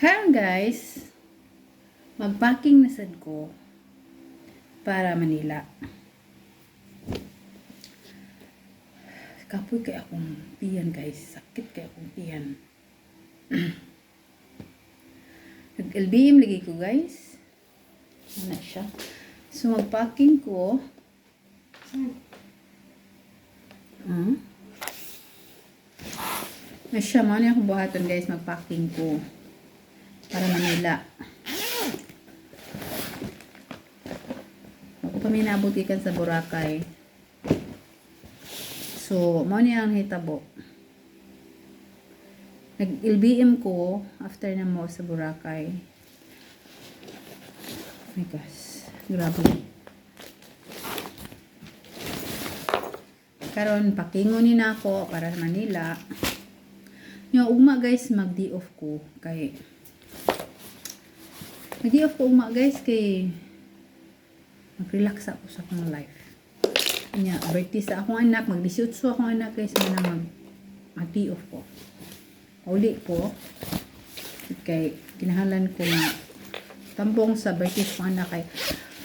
Karon guys, magpacking na sad ko para Manila. Kapoy kay akong tiyan, guys. Sakit kay akong tiyan. Nag-LBM lagi ko, guys. Ano siya. So magpacking ko. Na siya, mao ni akong buhaton, guys, magpacking ko para Manila. Ako pa may naabot gikan sa Boracay. So, mao ni ang hitabo. Nag-LBM ko after na mo sa Boracay. Oh my gosh. Grabe. Karon pakingon ni nako para sa Manila. Yo, ugma guys, mag-day off ko kay mag-day off ko ugma, guys, kay mag-relax ako sa akong life. Nya, birthday sa akong anak, mag-18 akong anak, guys, na mag-day off ko. Uli ko kay kinahanglan ko na tambong sa birthday sa akong anak kay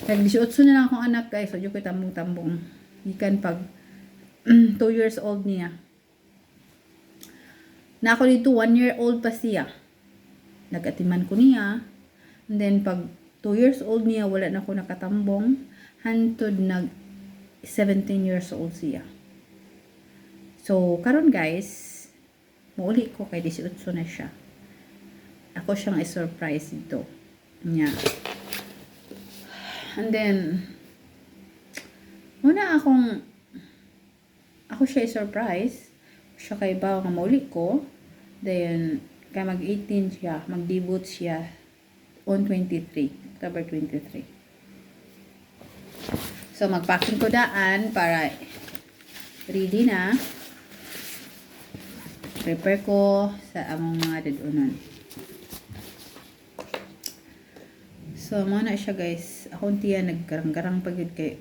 nag-18 na lang akong anak, guys, so ko tambong-tambong gikan pag 2 years old niya. Na ako dito, 1 year old pa siya. Nag-atiman ko niya. And then, pag 2 years old niya, wala na ako nakatambong. Hantod nag 17 years old siya. So, karon guys, muuli ko kay 18 na siya. Ako siyang i-surprise dito. Niya. And then, muna akong ako siya i-surprise. Siya kay ba nga mauli ko. Then, kay mag-18 siya, mag-debut siya on 23, October 23. So, magpacking ko daan para ready na. Prepare ko sa among mga dadunon. So, mao na siya, guys. Akong tiya naggarang-garang pa gyud kay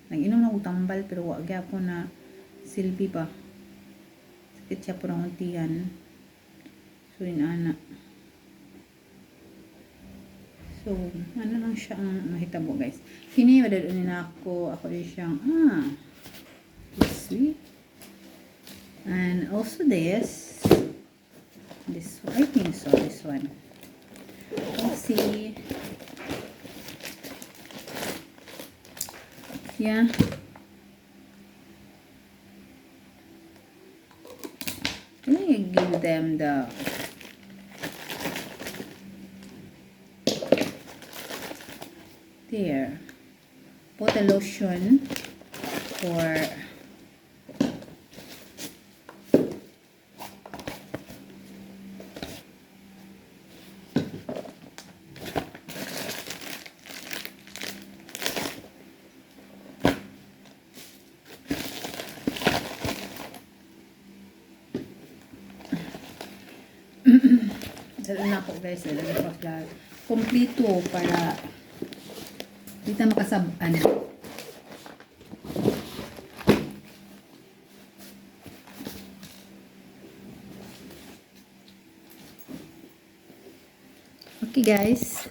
nag-inom na ko tambal pero wa gyapon na silbi ba. Sakit siya po ng tiyan. So, yun ana. So, ano lang siya ang mahitabo, guys. Kini, madadun na ako. Ako din siyang, this sweet. And also this. This one. I think so, this one. We'll see. Yeah. Can I give them the there? Put a lotion for Dala na ako, guys. Dala na ako sila. Kompleto para di ta makasab-an. Okay, guys.